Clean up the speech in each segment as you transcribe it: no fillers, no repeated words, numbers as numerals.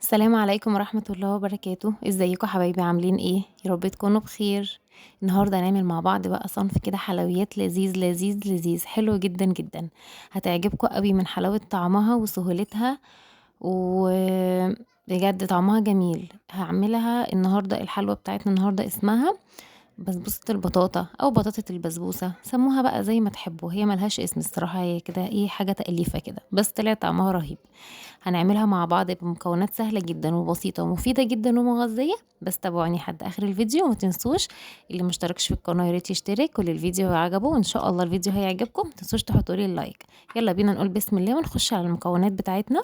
السلام عليكم ورحمة الله وبركاته. ازيكم حبايبي؟ عاملين ايه؟ يا رب تكونوا بخير. النهارده هنعمل مع بعض بقى صنف كده حلويات لذيذ لذيذ لذيذ، حلو جدا جدا، هتعجبكم قوي من حلاوة طعمها وسهولتها، وبجد طعمها جميل. هعملها النهارده، الحلوة بتاعتنا النهارده اسمها بسبوسة البطاطا او بطاطا البسبوسة، سموها بقى زي ما تحبوا، هي ملهاش اسم الصراحة، هي كده ايه حاجة تأليفة كده، بس طلع طعمها رهيب. هنعملها مع بعض بمكونات سهلة جدا وبسيطة ومفيدة جدا ومغذية، بس تابعوني لحد اخر الفيديو، وما تنسوش اللي مشتركش في القناة يا ريت يشترك، واللي الفيديو عجبه وان شاء الله الفيديو هيعجبكم ما تنسوش تحطوا لي ال like. يلا بينا نقول بسم الله ونخش على المكونات بتاعتنا.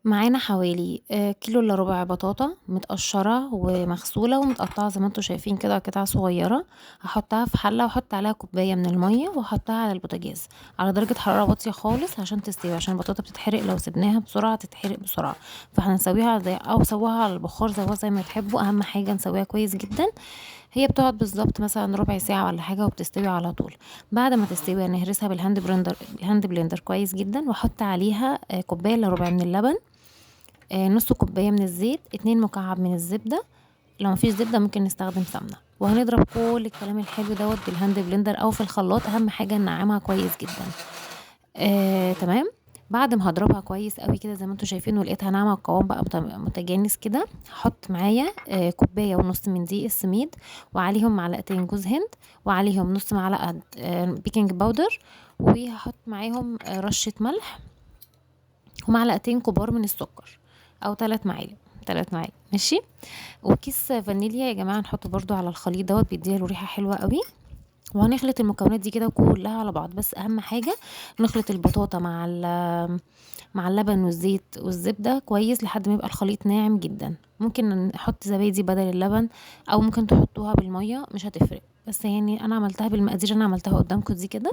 معانا حوالي كيلو الا ربع بطاطا متقشره ومغسوله ومتقطعه زي ما انتم شايفين كده قطع صغيرة. هحطها في حله واحط عليها كوباية من المية واحطها على البوتاجاز على درجه حرارة واطية خالص عشان تستوي، عشان البطاطا بتتحرق لو سبناها بسرعة تتحرق بسرعة، فاحنا نسويها زي او سووها على البخار زي ما تحبوا، اهم حاجة نسويها كويس جدا. هي بتقعد بالظبط مثلا ربع ساعة ولا حاجة وبتستوي على طول. بعد ما تستوي نهرسها بال hand blender، ال hand blender كويس جدا، واحط عليها كوباية الا ربع من اللبن، نص كوباية من الزيت، 2 مكعب من الزبدة، لو مفيش زبدة ممكن نستخدم سمنه، وهنضرب كل الكلام الحلو دوت بال hand blender او في الخلاط، اهم حاجة ننعمها كويس جدا. تمام. بعد ما هضربها كويس قوي كده زي ما انتم شايفين ولقيتها ناعمة القوام بقى متجانس كده، هحط معايا كوباية ونص من دقيق السميد، وعليهم معلقتين جوز هند، وعليهم نص معلقه baking powder، وهحط معاهم رشه ملح، ومعلقتين كبار من السكر او 3 معالق، 3 معالق ماشي، وكيس فانيليا يا جماعة نحطه برده على الخليط دوت، بيديها له ريحه حلوة قوي. وهنخلط المكونات دي كده كلها على بعض، بس اهم حاجة نخلط البطاطا مع اللبن والزيت والزبده كويس لحد ما يبقى الخليط ناعم جدا. ممكن نحط زبادي بدل اللبن او ممكن تحطوها بالمية مش هتفرق، بس يعني انا عملتها بالمقادير انا عملتها قدامكم دي كده،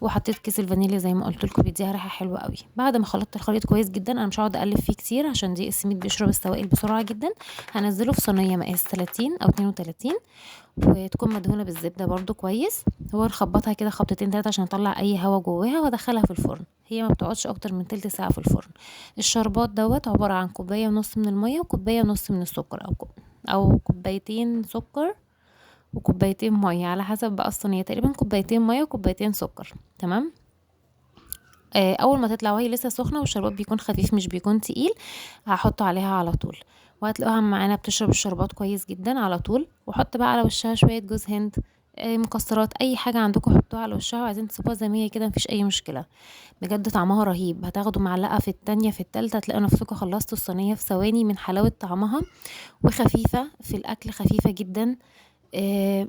وحطيت كيس الفانيليا زي ما قلت لكم بيديها ريحه حلوة قوي. بعد ما خلطت الخليط كويس جدا، انا مش هقعد اقلب فيه كتير عشان دقيق السميد بيشرب السوائل بسرعة جدا. هنزله في صينية مقاس 30 او 32، وتكون مدهونه بالزبده برده كويس، ونخبطها كده خبطتين 3 عشان اطلع اي هوا جواها، وادخلها في الفرن. هي ما بتقعدش اكتر من تلت ساعة في الفرن. الشربات دوت عبارة عن كوباية ونص من المية وكوبايه ونص من السكر، او كوبايتين سكر وكوبايتين مية على حسب بقى الصينية، تقريبا كوبايتين مية وكوبايتين سكر. تمام. اول ما تطلع وهي لسه سخنة والشربات بيكون خفيف مش بيكون تقيل، هحطه عليها على طول، وهتلاقوها معانا بتشرب الشربات كويس جدا على طول. وحط بقى على وشها شوية جوز هند، مكسرات، اي حاجة عندكم حطوها على وشها، وعايزين تسيبوها زي ما هي كده مفيش اي مشكلة. بجد طعمها رهيب، هتاخدوا معلقه في التانية في التالتة هتلاقوا نفسكم خلصتوا الصينية في ثواني من حلاوة طعمها، وخفيفة في الاكل، خفيفة جدا،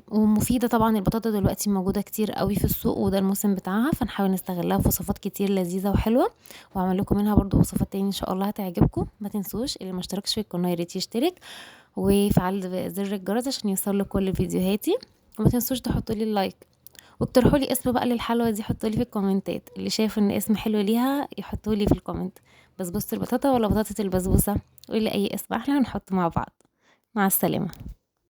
ومفيدة طبعا. البطاطا دلوقتي موجودة كتير قوي في السوق وده الموسم بتاعها، فنحاول نستغلها في وصفات كتير لذيذة وحلوة، واعمل لكم منها برضو وصفات تاني ان شاء الله هتعجبكم. ما تنسوش اللي ما اشتركش في القناة يا ريت يشترك، ويفعل زر الجرس عشان يوصل كل فيديوهاتي، وما تنسوش تحطوا لي ال like، واقترحوا لي اسم بقى للحلوة دي، حطوا لي في الكومنتات اللي شايف ان اسم حلو ليها يحطوا لي في ال comment، بسبوسة البطاطا ولا بطاطا البسبوسة، قولي لي اي اسم احلى ونحط مع بعض. مع السلامة.